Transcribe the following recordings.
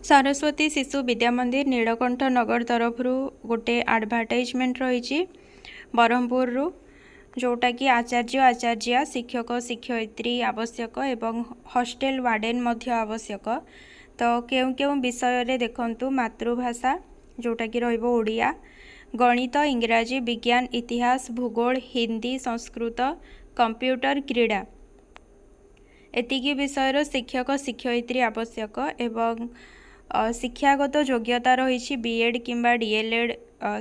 ସରସ୍ୱତୀ ଶିଶୁ ବିଦ୍ୟା ମନ୍ଦିର, ନୀଳକଣ୍ଠ ନଗର ତରଫରୁ ଗୋଟେ ଆଡ଼ଭର୍ଟାଇଜମେଣ୍ଟ ରହିଛି ବ୍ରହ୍ମପୁରରୁ, ଯେଉଁଟାକି ଆଚାର୍ଯ୍ୟ, ଆଚାର୍ଯ୍ୟା, ଶିକ୍ଷକ, ଶିକ୍ଷୟିତ୍ରୀ ଆବଶ୍ୟକ ଏବଂ ହଷ୍ଟେଲ ୱାର୍ଡ଼େନ୍ ମଧ୍ୟ ଆବଶ୍ୟକ। ତ କେଉଁ କେଉଁ ବିଷୟରେ ଦେଖନ୍ତୁ: ମାତୃଭାଷା ଯେଉଁଟାକି ରହିବ ଓଡ଼ିଆ, ଗଣିତ, ଇଂରାଜୀ, ବିଜ୍ଞାନ, ଇତିହାସ, ଭୂଗୋଳ, ହିନ୍ଦୀ, ସଂସ୍କୃତ, କମ୍ପ୍ୟୁଟର, କ୍ରୀଡ଼ା, ଏତିକି ବିଷୟର ଶିକ୍ଷକ ଶିକ୍ଷୟିତ୍ରୀ ଆବଶ୍ୟକ। ଏବଂ ଶିକ୍ଷାଗତ ଯୋଗ୍ୟତା ରହିଛି ବି.ଏଡ଼୍ କିମ୍ବା ଡି.ଏଲ୍.ଏଡ଼୍,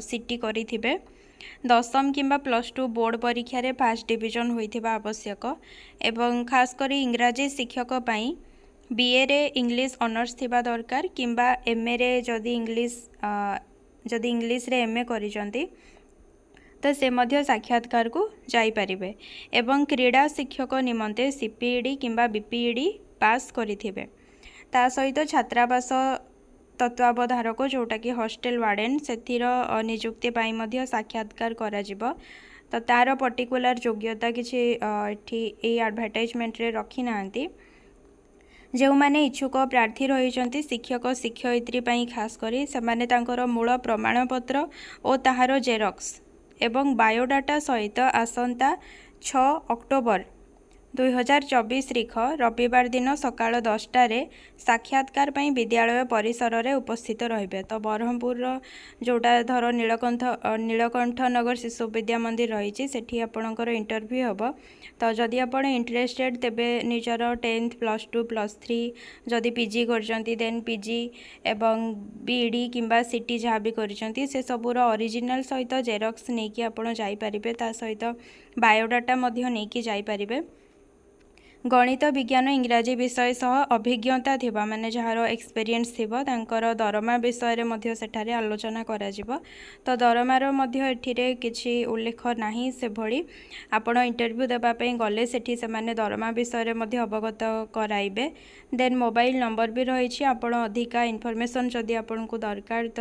ସି.ଟି କରିଥିବେ। 10ମ କିମ୍ବା +2 ବୋର୍ଡ଼ ପରୀକ୍ଷାରେ ଫାଷ୍ଟ ଡିଭିଜନ୍ ହୋଇଥିବା ଆବଶ୍ୟକ। ଏବଂ ଖାସ୍ କରି ଇଂରାଜୀ ଶିକ୍ଷକ ପାଇଁ ବି.ଏରେ ଇଂଲିଶ ଅନର୍ସ ଥିବା ଦରକାର କିମ୍ବା ଏମ୍.ଏରେ ଯଦି ଇଂଲିଶରେ ଏମ୍.ଏ କରିଛନ୍ତି, ତ ସେ ମଧ୍ୟ ସାକ୍ଷାତକାରକୁ ଯାଇପାରିବେ। ଏବଂ କ୍ରୀଡ଼ା ଶିକ୍ଷକ ନିମନ୍ତେ ସି.ପି.ଇ.ଡ଼ି କିମ୍ବା ବି.ପି.ଇ.ଡ଼ି ପାସ୍ କରିଥିବେ। ତା ସହିତ ଛାତ୍ରାବାସ ତତ୍ତ୍ୱାବଧାରକ, ଯେଉଁଟାକି ହଷ୍ଟେଲ ୱାର୍ଡ଼େନ୍, ସେଥିର ନିଯୁକ୍ତି ପାଇଁ ମଧ୍ୟ ସାକ୍ଷାତକାର କରାଯିବ। ତ ତା'ର ପର୍ଟିକୁଲାର ଯୋଗ୍ୟତା କିଛି ଏଠି ଏଇ ଆଡ଼ଭର୍ଟାଇଜମେଣ୍ଟରେ ରଖିନାହାନ୍ତି। ଯେଉଁମାନେ ଇଚ୍ଛୁକ ପ୍ରାର୍ଥୀ ରହିଛନ୍ତି ଶିକ୍ଷକ ଶିକ୍ଷୟିତ୍ରୀ ପାଇଁ ଖାସ୍ କରି, ସେମାନେ ତାଙ୍କର ମୂଳ ପ୍ରମାଣପତ୍ର ଓ ତାହାର ଜେରକ୍ସ ଏବଂ ବାୟୋଡାଟା ସହିତ ଆସନ୍ତା 6 ଅକ୍ଟୋବର 2024 ରିଖ ରବିବାର ଦିନ ସକାଳ 10ଟାରେ ସାକ୍ଷାତକାର ପାଇଁ ବିଦ୍ୟାଳୟ ପରିସରରେ ଉପସ୍ଥିତ ରହିବେ। ତ ବ୍ରହ୍ମପୁରର ଯେଉଁଟା ଧର ନୀଳକଣ୍ଠ ନଗର ଶିଶୁ ବିଦ୍ୟା ମନ୍ଦିର ରହିଛି, ସେଠି ଆପଣଙ୍କର ଇଣ୍ଟରଭ୍ୟୁ ହେବ। ତ ଯଦି ଆପଣ ଇଣ୍ଟରେଷ୍ଟେଡ଼, ତେବେ ନିଜର 10th, +2, +3, ଯଦି ପି.ଜି କରିଛନ୍ତି ଦେନ୍ ପି.ଜି ଏବଂ ବି.ଇ.ଡ଼ି କିମ୍ବା ସି.ଟି ଯାହା ବି କରିଛନ୍ତି, ସେ ସବୁର ଅରିଜିନାଲ୍ ସହିତ ଜେରକ୍ସ ନେଇକି ଆପଣ ଯାଇପାରିବେ। ତା ସହିତ ବାୟୋଡାଟା ମଧ୍ୟ ନେଇକି ଯାଇପାରିବେ। ଗଣିତ, ବିଜ୍ଞାନ, ଇଂରାଜୀ ବିଷୟ ସହ ଅଭିଜ୍ଞତା ଥିବା, ମାନେ ଯାହାର ଏକ୍ସପେରିଏନ୍ସ ଥିବ, ତାଙ୍କର ଦରମା ବିଷୟରେ ମଧ୍ୟ ସେଠାରେ ଆଲୋଚନା କରାଯିବ। ତ ଦରମାର ମଧ୍ୟ ଏଠିରେ କିଛି ଉଲ୍ଲେଖ ନାହିଁ। ସେଭଳି ଆପଣ ଇଣ୍ଟରଭ୍ୟୁ ଦେବା ପାଇଁ ଗଲେ ସେଠି ସେମାନେ ଦରମା ବିଷୟରେ ମଧ୍ୟ ଅବଗତ କରାଇବେ। ଦେନ୍ ମୋବାଇଲ ନମ୍ବର ବି ରହିଛି। ଆପଣ ଅଧିକା ଇନଫର୍ମେସନ୍ ଯଦି ଆପଣଙ୍କୁ ଦରକାର, ତ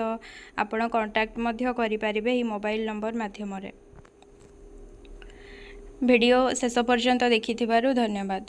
ଆପଣ କଣ୍ଟାକ୍ଟ ମଧ୍ୟ କରିପାରିବେ ଏହି ମୋବାଇଲ ନମ୍ବର ମାଧ୍ୟମରେ। ଭିଡ଼ିଓ ଶେଷ ପର୍ଯ୍ୟନ୍ତ ଦେଖିଥିବାରୁ ଧନ୍ୟବାଦ।